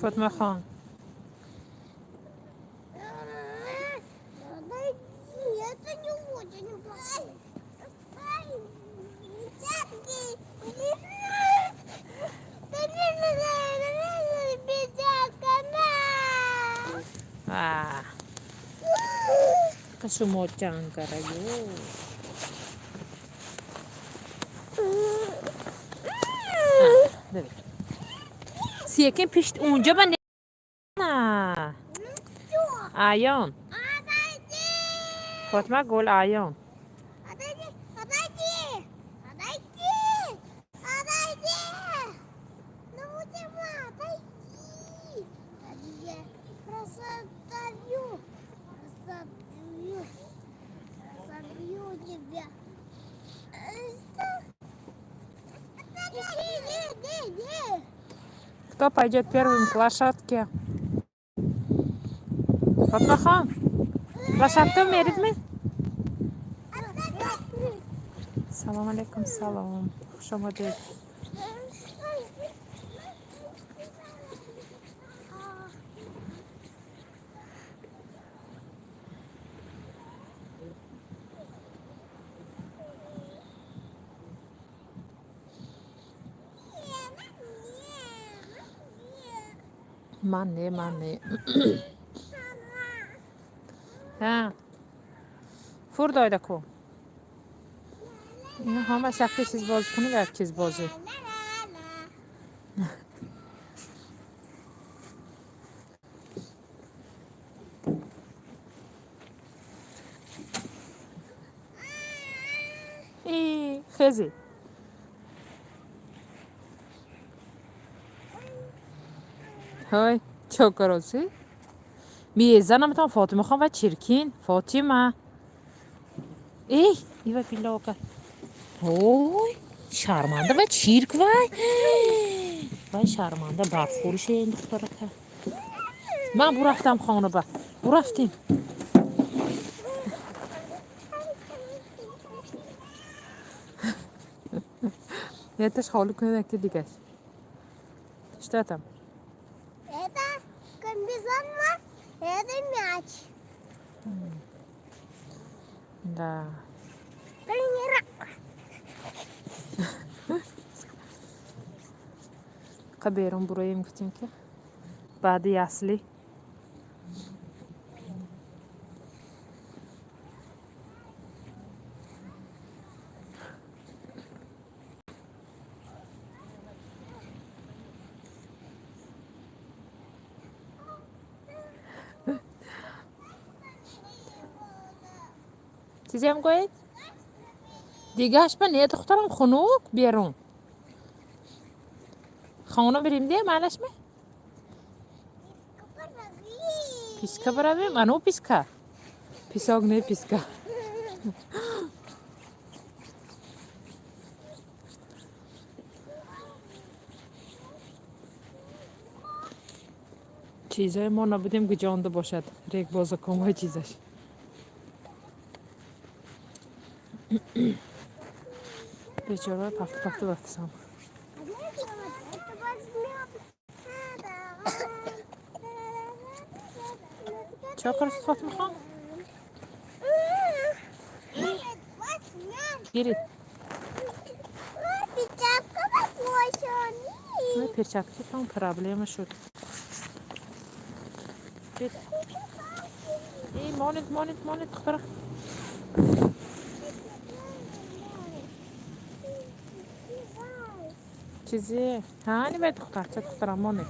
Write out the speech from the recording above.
Фотимахон. Это не очень плохо. А, шумо ҷанг караю. Секин пишт унҷа ба на. Аён. Фотима гул аён. Отойди, отойди, отойди, отойди. Ну, Фатима, отойди. Я разобью, разобью, разобью тебя. Иди, иди, иди. Кто пойдет первым к лошадке? Фотимахон, лошадка меридми? Салом алейкум, салом. Хуш омадед. Ман не, ман не. Ҳа. Фур дойда ку. Ино ҳамаш якте чиз бозӣ кунӣ, як чиз бозӣ. И хези. Ҳой, чо кароси? Мезанам там Фотима хон ва чиркин. Фотима. Эй, ива пиллока. Ой, шарманда ва чирк вай. Вай шарманда барфурӯше ин духтарака. Ман бурафтам хона ба. Бурафтем. Якташ холӣ кунед, якта дигаш. Что там? Это комбизон, это мяч. Да. Тренировка. Қа берун буроем гуфтем ки баъди ясли. Чизем гӯед? Дигаш ба не, духтарам, хунук берун. Хона бирем де, майлашме? Писка баравем? Ану писка. Писок не писка. Чизое мо набудем гуҷонда бошад. Регбозакомҳои чизаш. Бечора пафта пафта бафтасам. Это возьмем. Чо кард Фотимахон? Возьмем. Гирид. Перчатка возьмем. Перчаткатон проблема шуд. Эй, монед, монед, монед, духтара. Чизе? Ҳани бай духтарча, духтарам монед.